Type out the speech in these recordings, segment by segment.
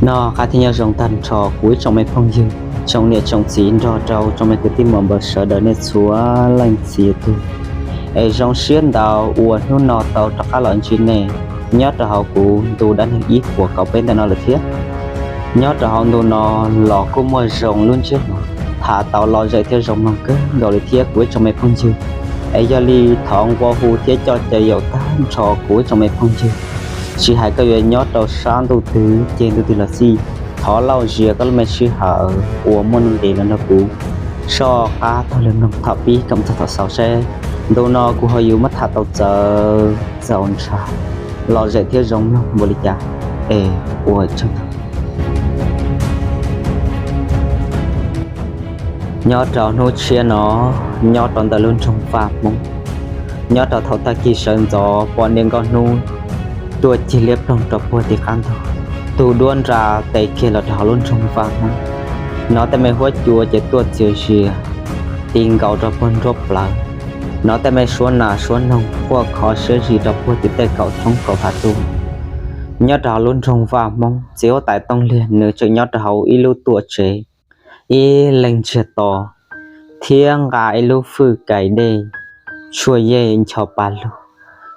Noj qab thiab nyob zoo tag nrho kuv ib tsoom me phooj ywg, tsoom niam tsoom txiv nrog rau tsoom me kwv tij muam npawg sawv daws nej txhua leej txhua tus. Es zoo siab ntau uas hnub no tau rov qab los ntsib nej nyob rau hauv kuv ntu dab neeg ib puas kaum peb ntawm no lawm thiab. Nyob rau hauv ntu no los kuj muaj zoo lub ntsiab lus tham tau lom zem thiab zoo mloog kawg nkaus li thiab kuv ib tsoom me phooj ywg. Es yog li thov nqua hu thiab coj caw yaum tag nrho kuv ib tsoom me phooj ywg, tsis hais koj yuav nyob rau sab ntuj twg ces ntuj twg los xij, thov lauj zias koj lub me sij hawm uas muaj nuj nqis los nrog kuv soj qab taug lw mloog thaum pib kom txog thaum xaus seb ntu no kuv ho yuav muab tham tau txawv txaus ntshai, lom zem thiab zoo mloog npaum li cas. Es ua tsaug ntau. Nyob rau hnub tshiab no, nyob rau ntawm lub nroog Vaj Hmoob, nyob rau thaum tag kis sawv ntxov pom niaj nkauj hnub tuaj cig liab ploog rau puag tim qab ntug, tus duab nra tes kiag los rau hauv lub nroog Vaj Hmoob. Hnov tej me huab cua ces tuaj txias zias ti nkaus rau puag nruab plawv. Hnov tej me suab nas suab noog quaj khov siab zis rau puag tim tej kaum roob kaum hav tuaj. Nyob rau hauv lub nroog Vaj Hmoob, txiv huab tais Tooj Liag nws tseem nyob rau hauv ib lub tuam tsev, ib leeg ntsiag to thiab nqa ib lub fwj kais dej tshuaj yej ncho pa lug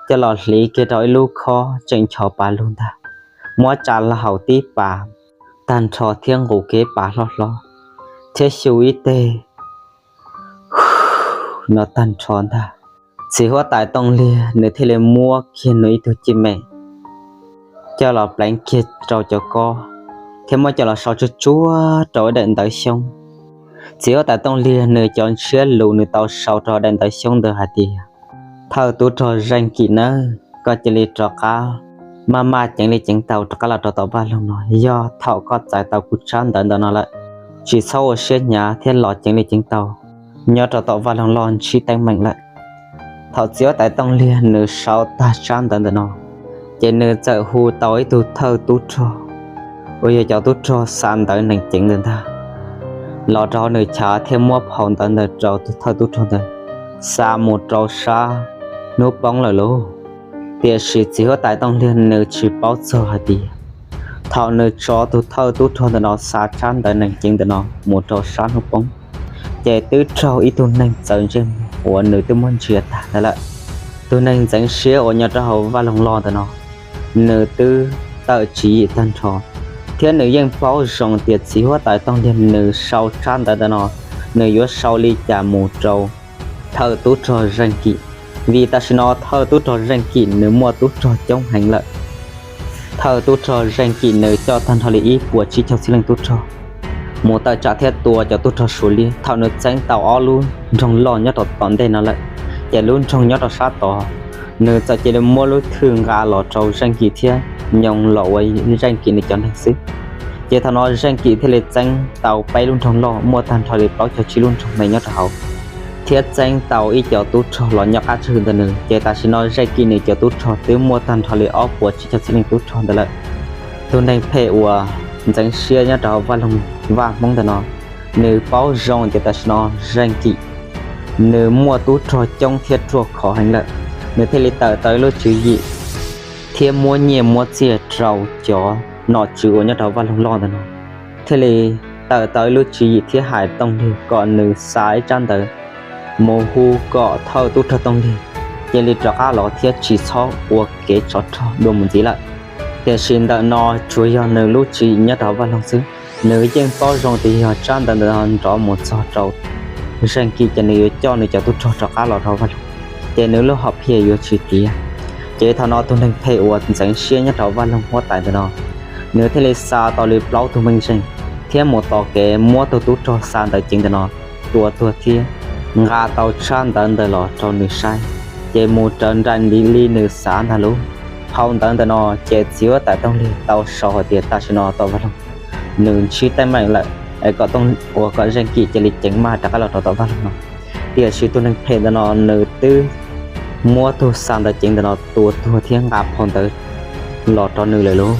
coj los hliv kiag rau ib lub khob tseem ncho pa lug ntag. Muab tsa la haus tib pas tag nrho thiab nqus kev pas hlob hlob thiab xyu ib teg no tag nrho ntag. Txiv huab tais Tooj Liag nws thiaj li muab kiag nws ib tug cwj mem coj los pleev kiag rau cov kob thiab muab coj los sau tsuag tsuag rau ib daim ntawv xyoob. Txiv huab tais Tooj Liag nws cov ntshiab lus nws tau sau rau daim ntawv xyoob ntawd hais tias, thawj tub rog Zeej Kim nawb, koj cia li rov qab maj maj ceev li ceev tau rov qab los rau tom Vaj Loog no. Yog thaum koj txais tau kuv tsab ntawv ntawm no lawm, tsis txhob ua siab hnyav thiab los ceev li ceev tau nyob rau tom Vaj Loog Loj ntsib teeb meem lawm. Thaum txiv huab tais Tooj Liag nws sau tag tsab ntawv ntawm no, ces nws txawm hu tau ib tug thawj tub rog uas yog cov tub rog xa ntawv neeg ceev ntawd ntag los rau hauv nws chav thiab muab phau ntawv ntawd rau tus thawj tub rog ntawd xa mus rau sab hnub poob lawm lauj. Tiam sis txiv huab tais Tooj Liag nws tsis paub txog hais tias thaum nws tso tus thawj tub rog ntawm no xa tsab ntawv neeg ceev ntawm no mus rau sab hnub poob, ces twb raug ib tug neeg txawv ntsej muag uas nws twb muab ntsia tag ntawd lawm. Tus neeg ntxeev siab uas nyob rau hauv Vaj Loog Loj ntawm no, nws twb tawm tswv yim tag nrho, thiab nws yeej paub zoo tias txiv huab tais Tooj Liag nws sau tsab ntawv ntawm no, nws yuav sau li cas mus rau thawj tub rog Zeej Kim, vim tam sim no thawj tub rog Zeej Kim nws muaj tub rog coob heev lawm. Thawj tub rog Zeej Kim nws coj tag nrho li ib puas tsib caug txhiab leej tub rog mus tawm tsam thiab tua cov tub rog Suav liab. Thaum nws txeeb tau ob lub nroog loj nyob rau tom ntej no lawm, ces lub nroog nyob rau sab tod, nws txawm cia li muab lub thwj nqa los rau Zeej Kim thiab nyoos los ua Zeej Kim nws cov neeg xwb. Ces thaum no Zeej Kim thiaj li txeeb tau peb lub nroog loj, muaj tag nrho li plaub caug tsib lub nroog me nyob rau hauv, thiab txeeb tau ib co tub rog los nyob qab tswj hwm ntawm nws. Ces tam sim no Zeej Kim nws cov tub rog twb muaj tag nrho li ob puas tsib caug txhiab leej tub rog ntawd lawm. Tus neeg phem uas ntxeev siab nyob rau hauv Vaj Loog Vaj Hmoob ntawm no, nws paub zoo tias tam sim no Zeej Kim nws muaj tub rog coob thiab ruaj khov heev lawm, nws thiaj li tawm tau ib lub tswv yim thiab muab nyiaj muab txiaj rau cov nom tswv uas nyob rau Vaj Loog Loj ntawm no, thiaj li tawm tau ib lub tswv yim thiab hais Tooj Liag kom nws xa ib tsab ntawv mus hu kom thawj tub rog Tooj Liag cia li rov qab los thiab tsis txhob ua kev tsov rog dua mus ntxiv lawm. Tiam sis ntawm no tsuas yog nws lub tswv yim nyob rau hauv Vaj Loog xwb. Nws yeej paub zoo tias yog tsab ntawv ntawm no nrov mus txog rau Zeej Kim ces nws yuav coj nws cov tub rog rov qab los rau Vaj Loog, ces nws lub hom phiaj yuav tsis tiav. Ces thaum no tus neeg phem uas ntxeev siab nyob rau Vaj Loog huab tais ntawm no, nws thiaj li xa tau li plaub tug meej zeej thiab mus tos kev muab tus tub rog xa ntawv ceev ntawm no tua tuag thiab nqa tau tsab ntawv ntawd los rau nws saib, ces mus raws nraim li nws xav ntag lauj. Phau ntawv ntawm no ces txiv huab tais Tooj Liag tau sau hais tias tam sim no tom Vaj Loog nws ntsib teeb meem lawm, es kom Tooj, uas kom Zeej Kim cia li ceev maj rov qab los rau tom Vaj Loog no. Tiam sis tus neeg phem ntawm no nws twb muab tus xa ntawv ceev ntawm no tua tuag thiab nqa phau ntawv los rau nws lawm lauj.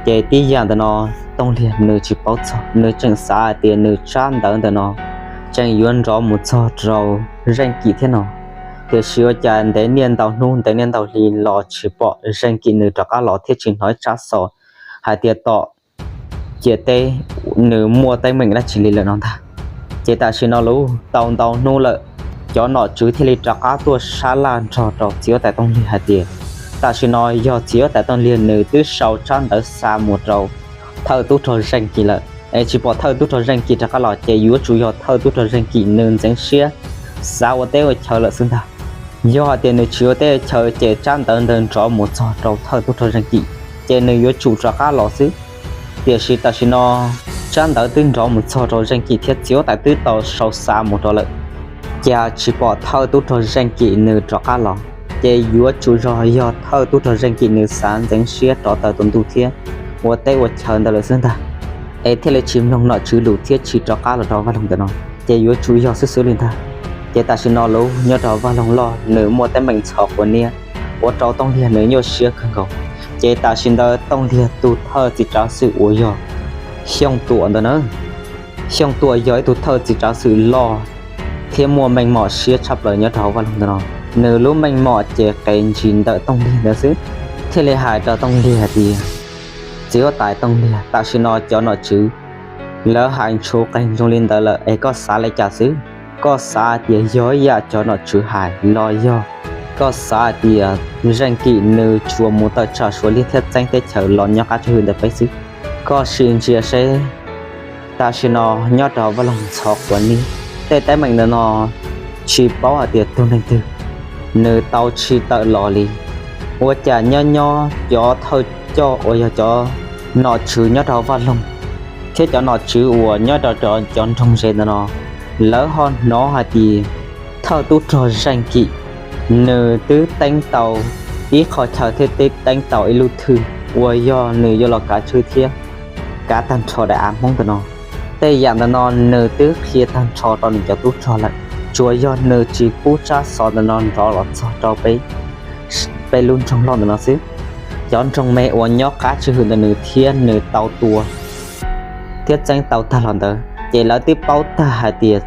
Ces tib yam ntawm no Tooj Liag nws tsis paub txog, nws tseem xav hais tias nws tsab ntawv ntawm no tseem yuav nrov mus txog rau Zeej Kim thiab no. Tiam sis ua cas ntev niaj ntau hnub ntev niaj ntau hli los tsis pom Zeej Kim nws rov qab los thiab tsis hnov ib tsab xov hais tias tom ciam teb nws muaj teeb meem dab tsi li lawm no ntag. Ces tam sim no lub tau ntau hnub lawm, cov nom tswv thiaj li rov qab tuaj sab laj nrog rau txiv huab tais Tooj Liag hais tias tam sim no yog txiv huab tais Tooj Liag nws twb sau tsab ntawv xa mus rau thawj tub rog Zeej Kim lawm es tsis pom thawj tub rog Zeej Kim rov qab los, ces yuav tsum yog thawj tub rog Zeej Kim nws ntxeev siab xav ua teb ua chaw lawm xwb ntag. Yog hais tias nws tsis ua teb ua chaw ces tsab ntawv ntawd nrov mus txog rau thawj tub rog Zeej Kim, ces nws yuav tsum rov qab los xwb. Tiam sis tam sim no tsab ntawv twb nrov mus txog rau Zeej Kim thiab txiv huab tais twb tau sau xa mus rau lawm, cas tsis pom thawj tub rog Zeej Kim nws rov qab los, ces yuav tsum yog, yog thawj tub rog Zeej Kim nws xav ntxeev siab rov taws tus ntuj thiab ua teb ua chaw ntawd lawm xwb ntag, es thiaj li tsis mloog nom tswv lus thiab tsis rov qab los rau vaj loog ntawm no, ces yuav tsum yog xwb xwb li ntag. Ces tam sim no lub nyob rau vaj loog loj nws muaj teeb meem ntxhov quav niab ua rau Tooj Liag nws nyuaj siab kawg nkaus. Ces tam sim ntawd Tooj Liag tus thawj txiv tsav xwm uas yog Xyooj Tuam ntawd na, Xyooj Tuam yog ib tug thawj txiv tsav xwm loj thiab muaj meej mom siab tshaj plaws nyob rau hauv vaj loog ntawm no. Nws lub meej mom ces qes ntsis ntawm Tooj Liag ntawd xwb, thiaj li hais rau Tooj Liag hais tias, txiv huab tais Tooj Liag, tam sim no cov nom tswv lawv hais ntshuv qeeg zoo li ntawd lawm es koj xav li cas xwb? Koj xav hais tias yog ib yam cov nom tswv hais los yog koj xav hais tias Zeej Kim nws tsuas mus tawm tsam Suav liag thiab txeeb teb chaws los nyob qab tswj hwm ntawm peb xwb? Koj sim ntsia seb tam sim no nyob rau vaj loog ntxhov quav niab, tej teeb meem ntawm no tsis paub hais tias tus neeg twg nws tau tsim tawm los li, ua cas nyob nyob cov thawj coj uas yog cov nom tswv nyob rau vaj loog thiab cov nom tswv uas nyob rau cov nroog ze ntawm no, lawv ho hnov hais tias thawj tub rog Zeej Kim nws twb teeb tau ib qho chaw thiab twb teeb tau ib lub thwj uas yog nws yuav los kav tswj thiab kav tag nrho daim av Hmoob ntawm no. Tej yam ntawm no nws twb qhia tag nrho rau nws cov tub rog lawm, tsuas yog nws tsis pub tsab xov ntawm no nrov los txog rau peb, peb lub nroog loj ntawm no xwb. Cov nroog me uas nyob qab tswj hwm ntawm nws thiab nws tau tua thiab txeeb tau tag los ntawd ces lawv twb paub tag hais tias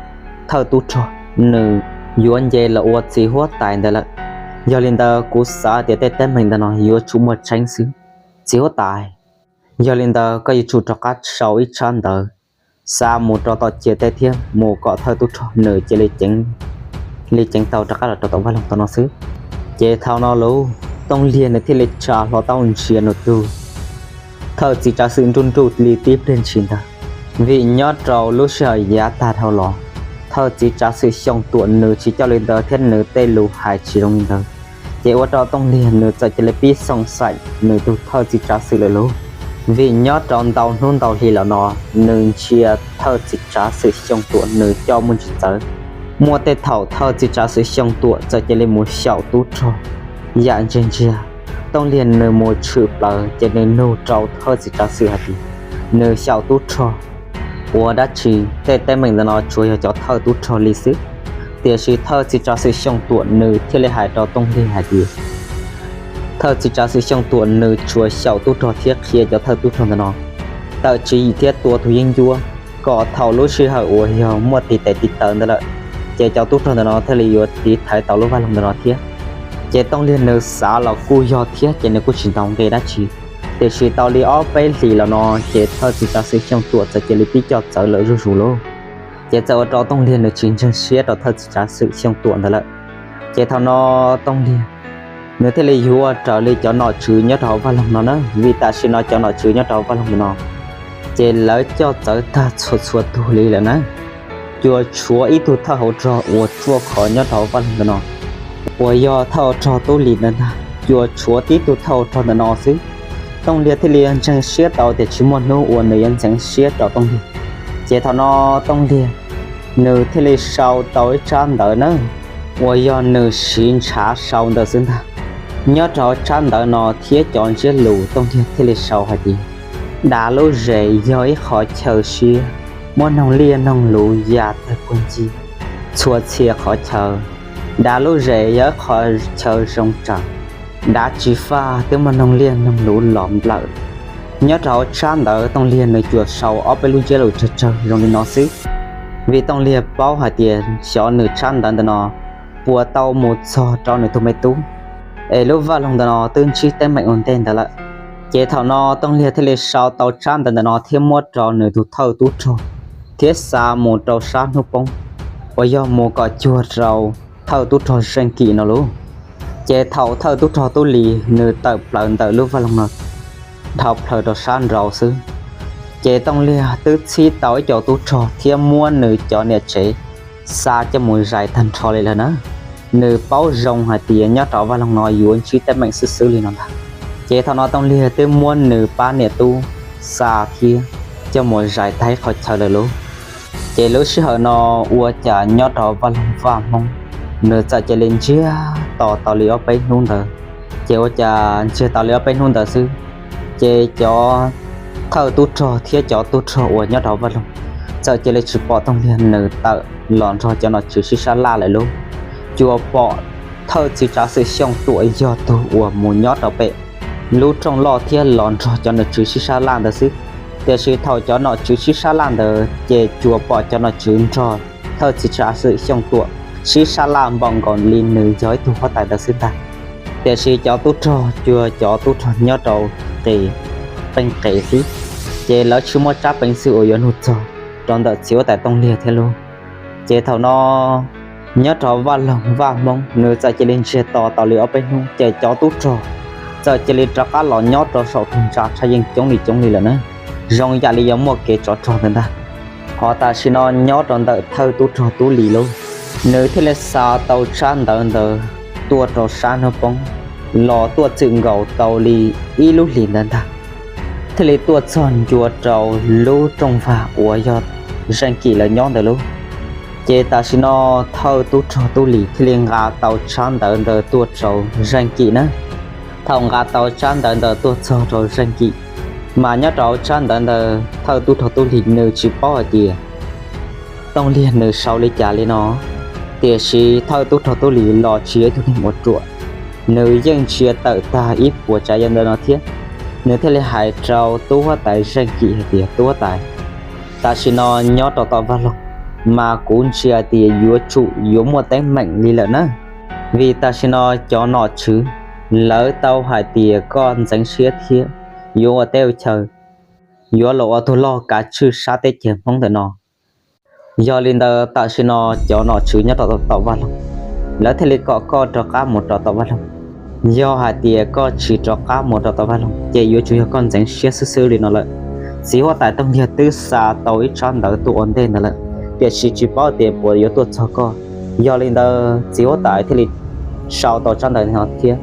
thawj tub rog nws yuav nce los ua txiv huab tais ntawd lawm. Yog li ntawd kuv xav tias tej teeb meem ntawm no yuav tsum muaj tseeb xwb, txiv huab tais. Yog li ntawd koj yuav tsum rov qab sau ib tsab ntawv xa mus rau tom ciam teb thiab mus kom thawj tub rog nws cia li ceev, li ceev tau rov qab los rau tom vaj loog tom no xwb. Ces thaum no lub Tooj Liag nws thiaj li tsa hlo tau ntsia nws tus thawj txiv tsav xwm nruj nruj li tib pliag ntshis ntag, vim nyob rau lub sij hawm yav tag dhau los, thawj txiv tsav xwm Xyooj Tuam nws tsis coj li ntawd thiab nws tej lus hais tsis zoo li ntawd, ces ua rau Tooj Liag nws txawm cia li pib xoom xaim nws tus thawj txiv tsav xwm lawm lauj. Vim nyob rau ntau hnub ntau hli los no, nws ntsia thawj txiv tsav xwm Xyooj Tuam nws coj muaj ntsis txawv. Muaj tej thaum thawj txiv tsav xwm Xyooj Tuam txawm cia li mus xyaum tub rog yam ntsiag ntsiag. Tooj Liag nws mus tshwm plaws ces nws nug rau thawj txiv tsav xwm hais tias nws xyaum tub rog ua dab tsi. Tej teeb meem ntawm no tsuas yog cov thawj tub rog li xwb. Tiam sis thawj txiv tsav xwm Xyooj Tuam nws thiaj li hais rau Tooj Liag hais tias thawj txiv tsav xwm Xyooj Tuam nws tsuas xyaum tub rog thiab qhia cov thawj tub rog ntawm no tawm tswv yim thiab tua tus yeeb ncuab, kom thaum lub sij hawm uas yog muaj tiv tes tiv taw ntawd lawm, ces cov tub rog ntawm no thiaj li yuav tiv thaiv tau lub vaj loog ntawm no thiab. Ces Tooj Liag nws xav los kuj yog thiab ces nws kuj tsis ntaus nqi dab tsi. Tiam sis tau li ob peb hlis los no, ces thawj txiv tsav xwm Xyooj Tuam txawm cia li pib coj txawv lawm zuj zus lauj. Ces txawm ua rau Tooj Liag nws tsis ntseeg siab rau thawj txiv tsav xwm Xyooj Tuam ntawd lawm. Ces thaum no Tooj Liag nws thiaj li yuav ua raws li cov nom tswv nyob rau hauv vaj loog no na, vim tam sim no cov nom tswv nyob rau hauv vaj loog ntawm no ces lawv coj txawv tag txhua txhua tug li lawm na. Cuas tshuav ib tug thawj hauv rog uas ruaj khov nyob rau hauv vaj loog ntawm no uas yog thawj hauv rog Tub Lis ntawd ntag, cuas tshuav tib tug thawj hauv rog ntawm no xwb. Tooj Liag thiaj li ntseeg siab tau tias tsis muaj hnub uas nws yuav ntxeev siab rau Tooj Liag. Ces thaum no Tooj Liag nws thiaj li sau tau ib tsab ntawv na, uas yog nws siv ntshav sau ntawd xwb ntag. Nyob rau hauv tsab ntawv no thiab cov ntsiab lus Tooj Liag thiaj li sau hais tias, dav lub zes yog ib qhov chaw siab, muaj noog liaj noog luv ya tawg puag ncig txhua txhia qhov chaw. Dav lub zes yog ib qhov chaw zoo tsawv, dav tsis faj twb muaj noog liaj noog luv los nplawm. Nyob rau hauv tsab ntawv Tooj Liag nws cuam sau ob peb lub ntsiab lus tsawg tsawg zoo li no xwb, vim Tooj Liag paub hais tias xyov nws tsab ntawv ntawm no puas tau mus txog rau nws tus me tub, es lub vaj loog ntawm no twb ntsib teeb meem ua ntej ntawd lawm. Ces thaum no Tooj Liag thiaj li sau tau tsab ntawv ntawm no thiab muab rau nws tus thawj tub rog thiab xa mus rau sab hnub poob uas yog mus kom cuag rau thawj tub rog Zeej Kim no lauj. Ces thaum thawj tub rog Tub Lis nws tawm plaws ntawm lub vaj loog no dhau plaws rau sab nraud xwb, ces Tooj Liag twb txhib tau ib co tub rog thiab muab nws cov niam tsev xa coj mus zais tag nrho li lawm na. Nws paub zoo hais tias nyob rau vaj loog no yuav ntsib teeb meem xwb xwb li no ntag. Ces thaum no Tooj Liag twb muab nws pab niam tub xa thiab coj mus zais tag ib qhov chaw lawm lauj. Ces lub sij hawm no ua cas nyob rau vaj loog Vaj Hmoob nws txawm cia li ntsiag to tau li ob peb hnub ntawd. Ces ua cas ntsiag tau li ob peb hnub ntawd xwb, ces cov thawj tub rog thiab cov tub rog uas nyob rau vaj loog txawm cia li tsis pom Tooj Liag nws tawm los nrog cov nom tswv sib sab laj lawm lauj. Tsuas pom thawj txiv tsav xwm Xyooj Tuam yog tug uas mus nyob rau pem lub rooj loj thiab los nrog cov nom tswv sib sab laj ntawd xwb. Tiam sis thaum cov nom tswv sib sab laj ntawd ces tsuas pom cov nom tswv nrog thawj txiv tsav xwm Xyooj Tuam sib sab laj npaum nkaus li nws yog ib tug huab tais ntawd xwb ntag. Tiam sis cov tub rog cuag cov tub rog nyob rau qis qeej qes xwb, ces lawv tsis muaj tsab peev xwm uas yuav nug txog rau ntawm txiv huab tais Tooj Liag thiab lauj. Ces thaum no nyob rau vaj loog Vaj Hmoob nws txawm cia li ntsiag to tau li ob peb hnub, ces cov tub rog txawm cia li rov qab los nyob rau saum tus ntsa tshaj yeej coob li coob li lawm na, zoo yam li yuav muaj kev tsov rog ntawd ntag. Hos tam sim no nyob rau ntawm thawj tub rog Tub Lis lauj, nws thiaj li xa tau tsab ntawv ntawd tuaj rau sab hnub poob, los tuaj txwm nkaus tau li ib lub hlis ntawd ntag, thiaj li tuaj txog ncua rau lub rooj vag uas yog Zeej Kim lawv nyob ntawd lauj. Ces tam sim no thawj tub rog Tub Lis thiaj li nqa tau tsab ntawv ntawd tuaj rau Zeej Kim na. Thaum nqa tau tsab ntawv ntawd tuaj txog rau Zeej Kim, mas nyob rau tsab ntawv ntawd thawj tub rog Tub Lis nws tsis paub hais tias Tooj Liag nws sau li cas li no, tiam sis thawj tub rog Tub Lis los tsis yog ib tug neeg ua ruam, nws yeej ntsia tawm tag ib puas tsav yam ntawm no thiab. Nws thiaj li hais rau tub huab tais Zeej Kim hais tias, Tub huab tais, tam sim no nyob rau tom vaj loog, mas kuv ntsia tias yuav tsum yuav muaj teeb meem li lawm na. Vim tam sim no cov nom tswv lawv tau hais tias koj ntxeev siab thiab yuav ua teb ua chaw, yuav los ua tug loj kav tswj sab teb chaws Hmoob ntawm no. Yog li ntawd tam sim no cov nom tswv nyob rau tom vaj loog, lawv thiaj li kom koj rov qab mus rau tom vaj loog. Yog hais tias koj tsis rov qab mus rau tom vaj loog ces yuav tsum yog koj ntxeev siab xwb xwb li no lawm. Txiv huab tais Tooj Liag twb xa tau ib tsab ntawv tuaj ua ntej ntawd lawm, tiam sis tsis paub tias puas yuav tuaj txog koj. Yog li ntawd txiv huab tais thiaj li sau tau tsab ntawv no thiab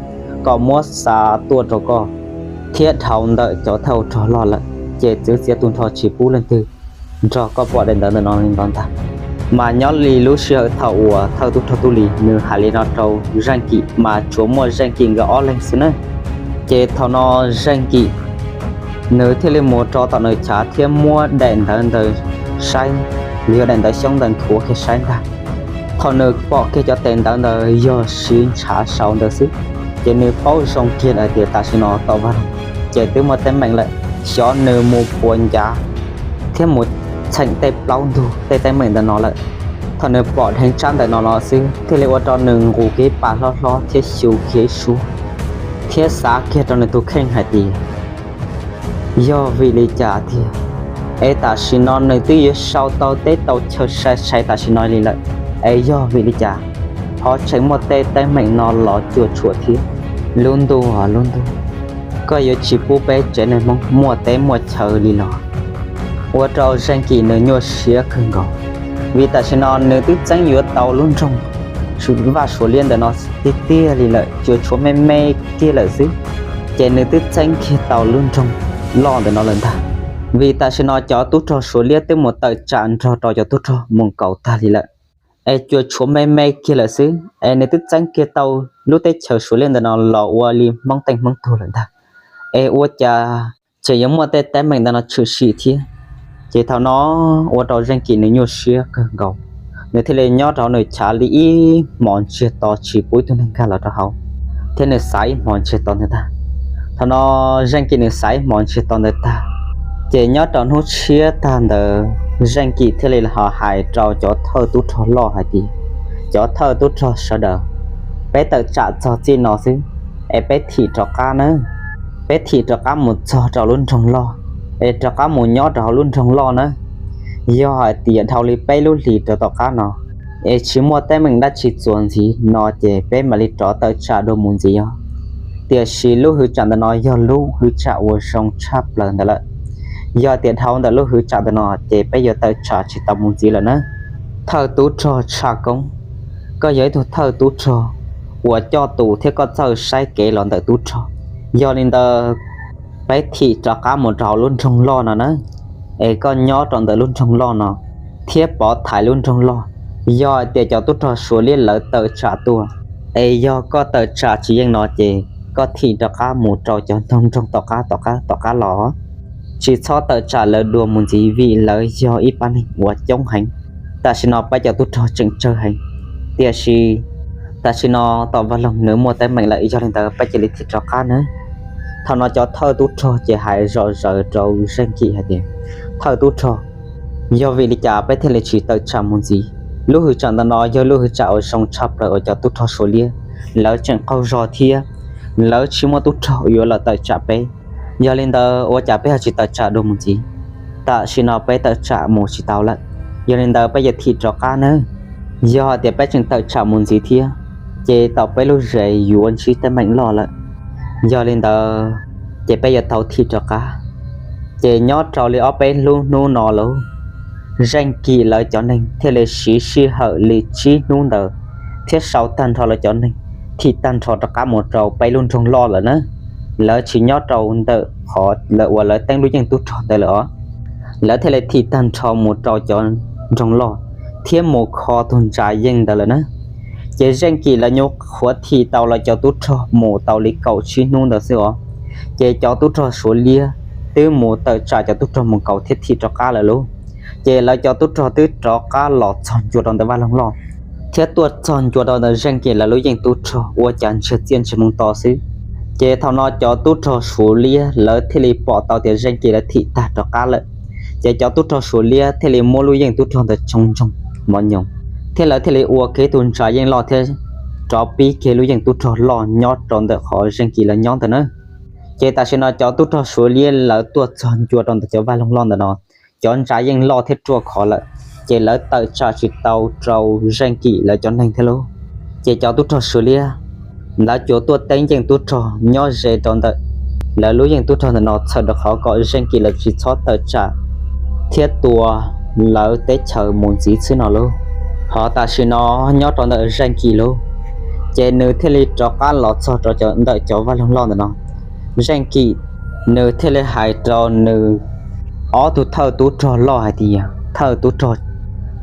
kom muab xa tuaj rau koj, thiab dhau ntawm cov thawj rog loj lawm, ces txwv txiav tu nrho tsis pub leej twg nrog koj pom daim ntawv ntawm no li ntawd ntag. Mas nyob li lub sij hawm thaum uas thawj tub rog Tub Lis nws hais li no rau Zeej Kim mas tsuas muaj Zeej Kim nkawd ob leeg xwb na. Ces thaum no Zeej Kim nws thiaj li mus rau tom nws chav thiab muab daim ntawv ntawd saib, yog daim ntawv xyoob ntawd nthuav kiag saib ntag. Thaum nws pom kiag cov tes ntawv ntawd yog siv ntshav sau ntawd xwb, ces nws paub zoo kiag lawm tias tam sim no tom vaj loog ces twb muaj teeb meem lawm. Xyov nws mus puas ncav thiab mus txheem tej plaub ntug tej teeb meem ntawm no lawm. Thaum nws pom dheev tsab ntawv no no xwb thiaj li ua rau nws nqus kiag ib pas hlob hlob thiab xyu kiag ib suab, thiab xav kiag rau nws tus kheej hais tias, yog vim li cas tiag es tam sim no nws twb yuav sau tau teb tau chaw sai sai tam sim no li lawm, es yog vim li cas ho tseem muaj tej teeb meem no los cuam tshuam thiab? Lub ntuj, lub ntuj, koj yuav tsis pub peb tsev neeg Hmoob muaj teb muaj chaw li los? Ua rau Zeej Kim nws nyuaj siab kawg nkaus, vim tam sim no nws twb txeeb yuav tau lub nroog Vaj Suav Liab ntawm no tiag tiag li lawm, cuam tshuam me me kiag lawm xwb, ces nws twb txeeb kiag tau lub nroog loj ntawm no lawm ntag. Vim tam sim no cov tub rog Suav Liab twb mus tawm tsam nrog rau cov tub rog mus nkaus tag li lawm, es cuam tshuam me me kiag lawm xwb, es nws twb txeeb kiag tau lub teb chaws Suav Liab ntawm no los ua li Hmoob teej Hmoob tug lawm ntag. Es ua cas tseem yuav muaj tej teeb meem ntawm no tshwm sim thiab? Ces thaum no ua rau Zeej Kim nws nyuaj siab kawg nkaus, nws thiaj li nyob rau nws chav li ib hmos ntsiag to tsis pub ib tug neeg nkag los rau hauv, thiab nws xav ib hmos ntsiag to ntawd tag. Thaum no Zeej Kim nws xav ib hmos ntsiag to ntawd tag, ces nyob rau hnub tshiab tag ntawd Zeej Kim thiaj li ho hais rau cov thawj tub rog loj hais tias, cov thawj tub rog sawv daws, peb tawm tsam txog txij no xwb, es peb thim rov qab nawb. Peb thim rov qab mus txog rau lub nroog loj, es rov qab mus nyob rau hauv lub nroog loj na. Yog hais tias dhau li peb lub hlis rau tom qab no, es tsis muaj teeb meem dab tsi txuas ntxiv no ces peb mam li rov tawm tsam dua mus ntxiv os. Tiam sis lub hwv tsam ntawm no yog lub hwv tsam uas zoo tshaj plaws ntawd lawm. Yog tias dhau ntawm lub hwv tsam ntawm no ces peb yuav tawm tsam tsis tau mus ntxiv lawm na. Thawj tub rog Tshaj Koob, koj yog ib tug thawj tub rog uas coj tus thiab koj txawj saib kev los ntawm tub rog. Yog li ntawd, peb thim rov qab mus rau hauv lub nroog loj no na, es koj nyob rau ntawm lub nroog loj no thiab pov thaiv lub nroog loj. Yog hais tias cov tub rog Suav liab lawv tawm tsam tuaj, es yog koj tawm tsam tsis yeej no ces koj thim rov qab mus rau cov nroog nroog tom qab tom qab tom qab los. Tsis txhob tawm tsam lawv dua mus ntxiv vim lawv yog ib pab neeg uas coob heev. Tam sim no peb cov tub rog tseem tsawg heev, tiam sis tam sim no tom Vaj Loog nws muaj teeb meem lawm, yog li ntawd peb cia li thim rov qab nawb. Thaum no cov thawj tub rog ces hais zom zaws rau Zeej Kim hais tias, thawj tub rog, yog vim li cas peb thiaj li tsis tawm tsam mus ntxiv? Lub hwv tsam ntawm no yog lub hwv tsam uas zoo tshaj plaws uas cov tub rog Suav liab lawv tseem qaug zog thiab lawv tsis muaj tub rog yuav los tawm tsam peb. Yog li ntawd ua cas peb ho tsis tawm tsam dua mus ntxiv? Tam sim no peb tawm tsam mus tsis tau lawm, yog li ntawd peb yuav thim rov qab nawb. Yog hais tias peb tseem tawm tsam mus ntxiv thiab, ces tom peb lub zes yuav ntsib teeb meem loj lawm. Yog li ntawd ces peb yuav tau thim rov qab. Ces nyob rau li ob peb lub hnub no lauj, Zeej Kim lawv cov neeg thiaj li siv sij hawm li tsib hnub ntawd thiab sau tag nrho lawv cov neeg thim tag nrho rov qab mus rau peb lub nroog loj lawm na. Lawv tsis nyob rau ntawm qhov lawv uas lawv teeb lub yeej tub rog ntawd lawm os. Lawv thiaj li thim tag nrho mus rau cov nroog loj thiab mus kho tus ntsa yeej ntawd lawm na. Ces Zeej Kim lawv nyuam qhuav thim tau lawv cov tub rog mus tau li kaum tsib hnub ntawd xwb os, ces cov tub rog Suav liab twb mus tawm tsam cov tub rog Moos Kaus thiab thim rov qab lawm lauj. Ces lawv cov tub rog twb rov qab los txog ncua rau ntawm vaj loog loj thiab tuaj txog ncua rau ntawm Zeej Kim lawv lub yeej tub rog ua cas ntsiag txiaj ntsiag moo to xwb. Ces thaum no cov tub rog Suav liab lawv thiaj li pom tau tias Zeej Kim lawv thim tag rov qab lawm. Ces cov tub rog Suav liab thiaj li muab lub yeej tub rog ntawd tsoo ntsoog mov nyoos, thiab lawv thiaj li ua kiag tus ntsa yeej loj thiab rov pib kiag lub yeej tub rog loj nyob rau ntawm qhov Zeej Kim lawv nyob ntawd na. Ces tam sim no cov tub rog Suav liab lawv tuaj txog ncua rau ntawm cov vaj loog loj ntawm no, cov ntsa yeej loj thiab ruaj khov lawm, ces lawv tawm tsam tsis tau rau Zeej Kim lawv cov neeg thiab lauj. Ces cov tub rog Suav liab lawv cuav tuaj teeb yeej tub rog nyob ze rau ntawm lawv lub yeej tub rog ntawm no txhawm rau qhov kom Zeej Kim lawv tsis txhob tawm tsam thiab tua lawv teb chaws mus ntxiv xwb no lauj. Ho tam sim no nyob rau ntawm Zeej Kim lauj, ces nws thiaj li rov qab los txog rau ntawm cov vaj loog loj ntawm no. Zeej Kim nws thiaj li hais rau nws ob tug thawj tub rog loj hais tias, thawj tub rog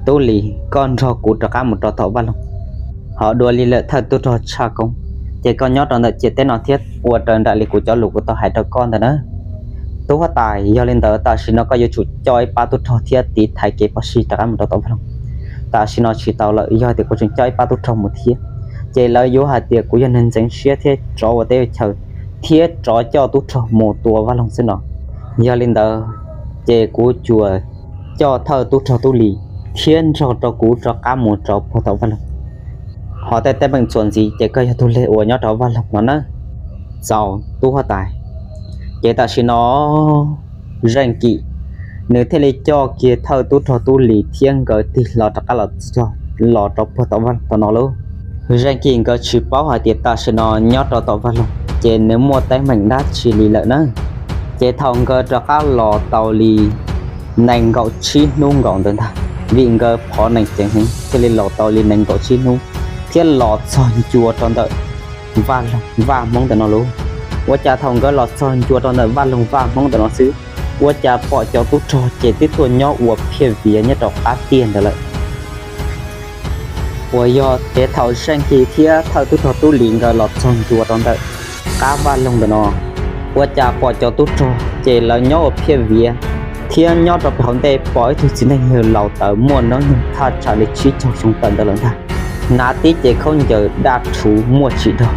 Tub Lis, koj nrog kuv rov qab mus rau tom vaj loog. Ho dua li lawm thawj tub rog Tshaj Koob, ces koj nyob rau ntawm ciam teb no thiab ua raws nraim li kuv cov lus kuv tau hais rau koj ntawd na. Tub huab tais, yog li ntawd tam sim no koj yuav tsum coj ib pab tub rog thiab tiv thaiv kev pov sig rov qab mus rau tom vaj loog. Tam sim no tsis tau lawm, yog tias kuv tseem coj ib pab tub rog mus thiab, ces lawv yuav hais tias kuv yog neeg ntxeev siab thiab rov ua teb ua chaw thiab rov coj tub rog mus tua vaj loog xwb no. Yog li ntawd, ces kuv cuas coj thawj tub rog Tub Lis thiab nrog rau kuv rov qab mus rau puag tom vaj loog. Ho tej teeb meem txuas ntxiv ces koj yog tus leg uas nyob rau vaj loog no na. Txaus tub huab tais. Ces tam sim no Zeej Kim nws thiaj li coj kiag thawj tub rog Tub Lis thiab nkawd tig hlo rov qab los, los rau puag tom vaj loog no lauj. Zeej Kim nkawd tsis paub hais tias tam sim no nyob rau tom vaj loog ces nws muaj teeb meem dab tsi li lawm na. Ces thaum nkawd rov qab los tau li nees nkaum tsib hnub nkaus ntawd ntag, vim nkawd phov nees ceev heev thiaj li los tau li nees nkaum tsib hnub thiab los txog ncua rau ntawm vaj loog Vaj Hmoob ntawm no lauj. Ua cas thaum nkawd los txog ncua rau ntawm vaj loog Vaj Hmoob ntawm no xwb, ua cas pom cov tub rog ces twb tuaj nyob ua phiaj viav nyob rau qab tiaj ntawd lawm. Uas yog ces thaum Zeej Kim thiab thawj tub rog Tub Lis nkawd los txog ncua rau ntawm qab vaj loog ntawm no, ua cas pom cov tub rog ces lawv nyob ua phiaj viav, thiab nyob rau pem hauv ntej pom ib tug txiv neej yawg laus tawv muaj hnub nyoog thaj tsam li tsib caug xyoo tawm ntawd lawm ntag. Hnav tib cev khaub ncaws daj rhuv muaj tsim dhog.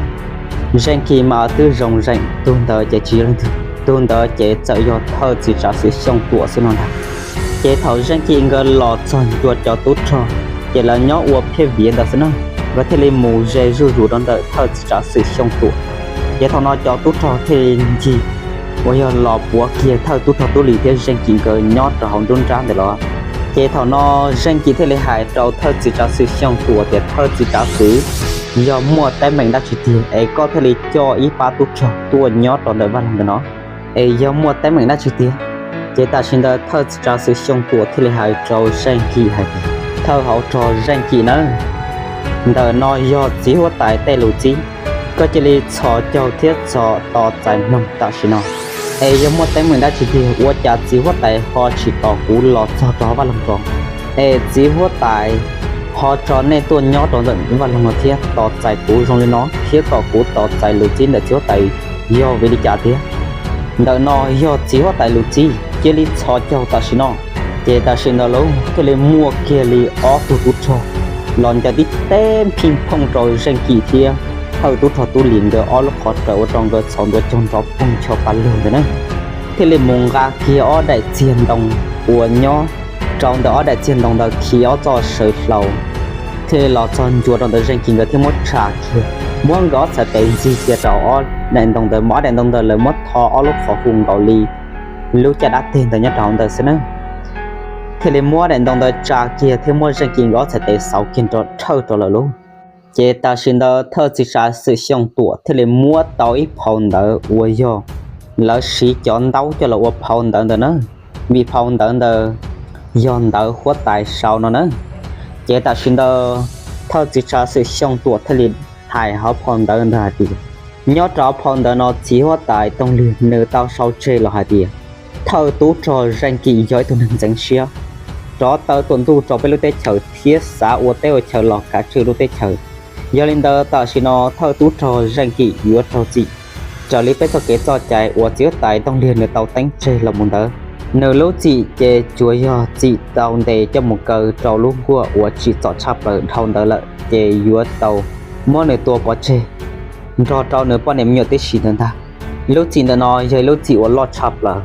Zeej Kim mas twb zoo zeem, tus ntawd ces tsis yog leej twg, tus ntawd ces txawm yog thawj txiv tsav Xwm Xyooj Tuam xwb no ntag. Ces thaum Zeej Kim nkawd los txog ncua cov tub rog, ces lawv nyob ua phiaj viav ntawd xwb na, nkawd thiaj li mus ze zuj zus rau ntawm thawj txiv tsav Xwm Xyooj Tuam. Ces thaum no cov tub rog thiaj li ncig uas yog los puav kiag thawj tub rog Tub Lis thiab Zeej Kim nkawd nyob rau hauv nruab nrab ntawd los. Ces thaum no Zeej Kim thiaj li hais rau thawj txiv tsav xwm Xyooj Tuam tias, Thawj txiv tsav xwm, yog muaj teeb meem dab tsi tiag es koj thiaj li coj ib pab tub rog tuaj nyob rau ntawm vaj loog ntawm no? Es yog muaj teeb meem dab tsi tiag? Ces tam sim ntawd thawj txiv tsav xwm Xyooj Tuam thiaj li hais rau Zeej Kim hais tias, Thawj hauv rog Zeej Kim nawb, ntawm no yog txiv huab tais tej lus txib, koj cia li txhos caug thiab txhos to txais mloog tam sim no. Es yog muaj teeb meem dab tsi tiag ua cas txiv huab tais ho tsis tos kuv los txog rau hauv vaj loog ko, es txiv huab tais ho tso nej tuaj nyob rau ntawm vaj loog no thiab tos txais kuv zoo li no thiab kom kuv tos txais lus txib ntawm txiv huab tais yog vim li cas tiag? Ntawm no yog txiv huab tais lus txib, cia li txhos caug tam sim no. Ces tam sim ntawd lawv thiaj li muaj kiag li ob tug tub rog los ncaws tib teb phij phooj rau Zeej Kim thiab thawj tub rog Tub Lis nkawd ob lub qhov raws ua rau nkawd txhos ntua caug nrov poog ncho pa lug ntawd na. Thiaj li mus nqa kiag ob daim txiag ntoo uas nyob rau ntawm ob daim txiag ntoo ntawd khi ob txoj saw hlau, thiaj li los txog ncua rau ntawm Zeej Kim nkawd thiab muab tsa kiag, muab nkawd ob txhais tes ntxig kiag rau ob daim ntoo ntawd, mas ob daim ntoo ntawd lawv muab tho ob lub qhov hu nkaus li lub caj dab teg ntawd nyob rau hauv ntawd xwb na. Thiaj li muab daim ntoo ntawd tsa kiag thiab muab Zeej Kim nkawd ob txhais tes xauv kiag nrov rhawj rau lawm lauj. Ces tam sim ntawd thawj txiv tsav xwm Xyooj Tuam thiaj li muab tau ib phau ntawv uas yog lawv siv cov ntaub coj los ua phau ntawv ntawd na, vim phau ntawv ntawd yog ntawv huab tais sau no na. Ces tam sim ntawd thawj txiv tsav xwm Xyooj Tuam thiaj li hais hauv phau ntawv ntawd hais tias, nyob rau phau ntawv no txiv huab tais Tooj Lwg nws tau sau tseg los hais tias thawj tub rog Zeej Kim yog ib tug neeg ntxeev siab, rov taw tuam ntuj rau peb lub teb chaws thiab xav ua teb ua chaw los kav tswj lub teb chaws. Yog li ntawd tam sim no thawj tub rog Zeej Kim yuav raug txim raws li peb txoj kev txoj cai uas txiv huab tais Tooj Lwg nws tau teeb tseg los mus ntawd. Nws lub txim ces tsuas yog txim tau ntes coj mus kaw rau lub nkuaj uas tsim txom tshaj plaws dhau ntawd lawm ces yuav tau muab nws tua pov tseg nrog rau nws poj niam me nyuam tib si ntawd ntag. Lub txim ntawm no yog lub txim uas loj tshaj plaws.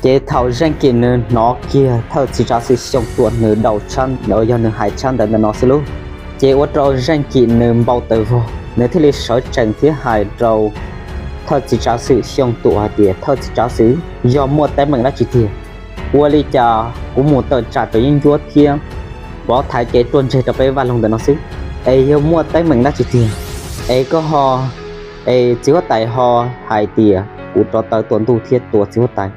Ces thaum Zeej Kim nws hnov kiag thawj txiv tsav xwm Xyooj Tuam nws daus tshab, yog nws hais tshab ntawv ntawm no xwb lauj, ces ua rau Zeej Kim nws npau taws vog, nws thiaj li sawv tsees thiab hais rau thawj txiv tsav xwm Xyooj Tuam hais tias, thawj txiv tsav xwm, yog muaj teeb meem dab tsi tiag? Ua li cas kuv mus tawm tsam raws yeeb ncuab thiab pov thaiv kev ruaj ntseg rau peb vaj loog ntawm no xwb, es yog muaj teeb meem dab tsi tiag? Es koj ho, es txiv huab tais ho hais tias kuv rov taw tuam ntuj thiab tua txiv huab tais,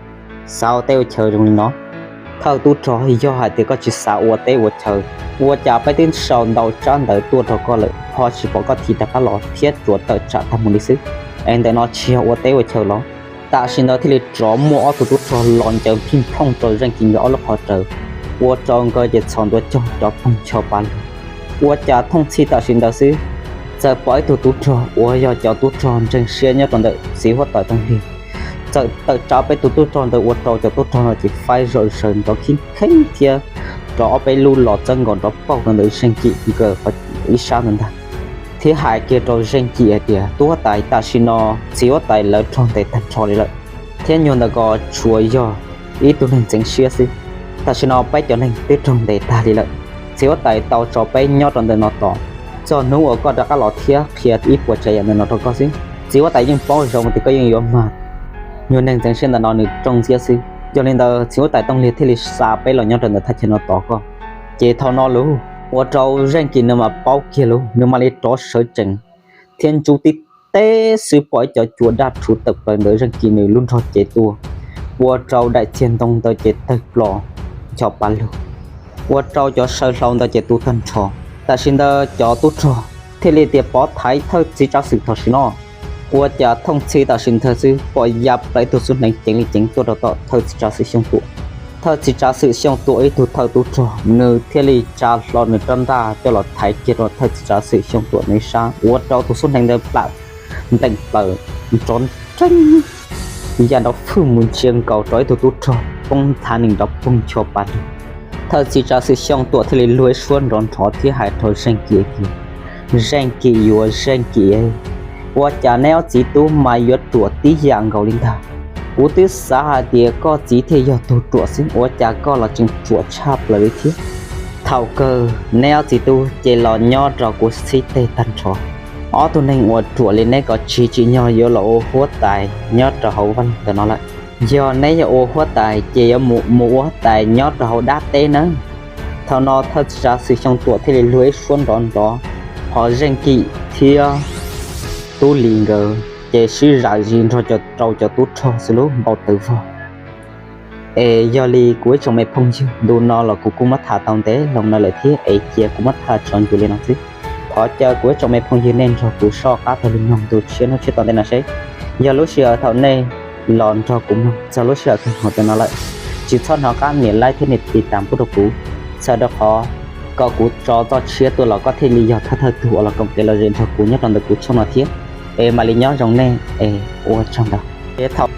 xav ua teb ua chaw zoo li no. Thawj tub rog, yog hais tias koj tsis xav ua teb ua chaw, ua cas peb twb sau ntau tsab ntawv tuaj rau koj lawm ho tsis pom koj thim rov qab los thiab tsuas tawm tsam tag mus li xwb? Es ntawm no tsis yog ua teb ua chaw los? Tam sim ntawd thiaj li rov muaj ob tug tub rog los ncaws phij phooj rau Zeej Kim nkawd ob lub qhov raws, ua rau nkawd ces txhos ntua caug rov poog ncho pa lug. Ua cas thooj txhij tam sim ntawd xwb, txawm pom ib tug tub rog uas yog cov tub rog ntseeg siab nyob rau ntawm txiv huab tais Tooj Lwg txawm tawm tsam peb tus tub rog ntawd, ua rau cov tub rog no ces faib zom zaws nrov khib kheeb thiab rov ob peb lub los txawb nkaus nrov pauj rau ntawm Zeej Kim nkawd ib sab ntawd ntag, thiab hais kiag rau Zeej Kim hais tias, tub huab tais, tam sim no txiv huab tais lawv raug ntes tag nrho li lawm, thiab nyuag ntawm ko tsuas yog ib tug neeg ntxeev siab xwb. Tam sim no peb cov neeg twb raug ntes tag li lawm, txiv huab tais tau tso peb nyob rau ntawm no tos txog hnub uas koj rov qab los thiab qhia ib puas tsav yam ntawm no rau koj xwb. Txiv huab tais yeej paub zoo tias koj yeej yuav mag nyuag neeg ntxeev siab ntawm no nws rooj ntxiab xwb. Yog li ntawd txiv huab tais Tooj Lwg thiaj li xa peb los nyob rau ntawm thaj chaw no tos koj. Ces thaum no lauj, ua rau Zeej Kim nws mam paub kiag lauj, nws mam li rov sawv tsees thiab ntsub tib teb xwb pom ib cov cua daj rhuv tawm plaws ntawm Zeej Kim nws lub nrog cev tuaj, ua rau daim txiag ntoo ntawd ces tawg plo ncho pa lug, ua rau cov saw hlau ntawd ces tu tag nrho. Tam sim ntawd cov tub rog thiaj li tias pov thaiv thawj txiv tsav xwm tam sim no. Ua cas thooj txhij tam sim ntawd xwb pom ya plaws ib tug xub hneev ceev li ceev tuaj rau tom thawj txiv tsav xwm Xyooj Tuam. Thawj txiv tsav xwm Xyooj Tuam ib tug thawj tub rog nws thiaj li tsa hlo nws rab ntaj coj los thaiv kiag rau thawj txiv tsav xwm Xyooj Tuam nws ib sab, ua rau tus xub hneev ntawd plam nteem plaws nrov nreeb ya nrov fwj mus ntsia nkaus rau ib tug tub rog poob nthav nees nrov poog ncho pa lug. Thawj txiv tsav xwm Xyooj Tuam thiaj li luag ib suab nrov nrov thiab hais rau Zeej Kim tias, Zeej Kim yuav Zeej Kim, ua cas neb ob txiv tub mas yuav ruam tib yam nkaus li ntag? Kuv twb xav hais tias koj txiv thiaj yog tug ruam xwb, ua cas koj los tseem ruam tshaj plaws li thiab? Thaum kawg neb ob txiv tub ces los nyob rau kuv xib teg tag nrho. Ob tug neeg uas ruam li neb ko tsis tsim nyog yuav los ua huab tais nyob rau hauv vaj loog ntawm no lawm. Yog neb yog ua huab tais ces yuav mus ua huab tais nyob rau hauv dab teb nawb. Thaum no thawj tswj xeev Xyooj Tuam thiaj li luag ib suab nrov nrov, ho Zeej Kim thiab Tub Lis nkawd ces sib zam zis nrog rau cov tub rog xwb lub npau taws vog. Es yog li kuv ib tsoom me phooj ywg, ntu no los kuv kuj muab tham tau ntev loo no lawm thiab es cia kuv muab tham tso ncua li no xwb. Thov caw kuv ib tsoom me phooj ywg nej nrog kuv soj qab taug lug mloog ntu tshiab hnub tshiab tom ntej no seb yog lub sij hawm thaum nej los nrog kuv mloog txog lub sij hawm kawg nkaus tam no lawm, tsis txhob hnov qab nias like thiab nias tiv tas pub rau kuv, txhawm rau qhov kom kuv tso txoj tshiab tuaj los koj thiaj li yog thawj thawj tug uas los koom kev lom zem nrog kuv nyob rau ntawm kuv channel no thiab. Es mam li nyob zoo nej es ua tsaug ntau. Es thaum